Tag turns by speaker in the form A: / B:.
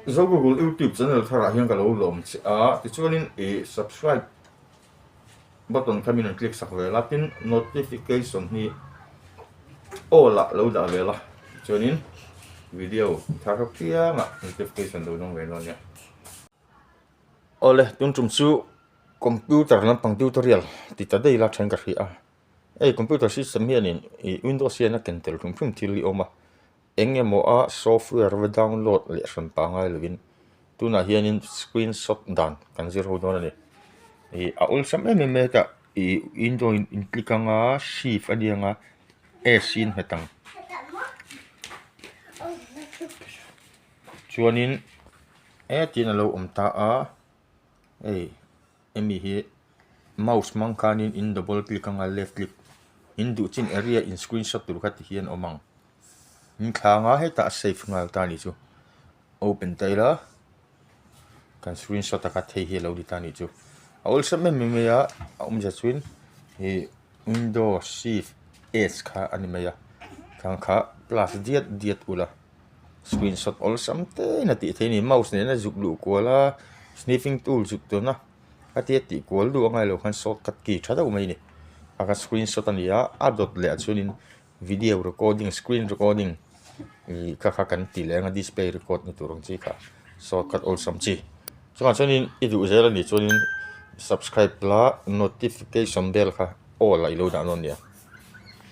A: Zo Google YouTube channel tharah hian ka lo lawm che a, tichuanin ih subscribe button kha min rawn click sak vel a, tin notification hi all ah lo dah vel a, tichuanin video thar apiangah notification lo dawng ve dawn nia. Awle tun tum chu computer lampang tutorial ti ta daih ila then ka hria a, hei computer system hianin ih windows hian a ken tel hrim hrim thil hi a awm a. Eng emaw a software va download leh hran pah ngai lovin tunah hianin screenshot dan kan zir ho dawn a ni. Ih a awlsam em em mai a hetah ih window in in click anga shift a ni anga S hi in nghet ang. Chuanin hetin a lo awm ta a hei hemi hi mouse hmang khanin in double click anga left click in duh chin area in screenshot tur kha ti hian a awm ang. In thla anga hetah a save nghal ta a nih chu open ta ila kan screenshot a kha thei hi a lo ni ta a nih chu a awlsam em em mai a a awmzia chuan ih window shift s kha a ni mai a khang kha plus diat diat ula screenshot awlsam te in a tih theih a ni mouse nena zuk luh kual a sniffing tool zuk tawn a a tia tih kual duh angai lo khan shortcut key tha deuh mai a ni a kha screenshot a ni a a dawt leh ah chuanin. Video recording screen recording ih kha kha kan ti leh ang a display record na tur ang chi kha shortcut awlsam chi chungah chuanin i duh zel a nih chuanin subscribe la notification bell kha all ah i lo dah dawn nia.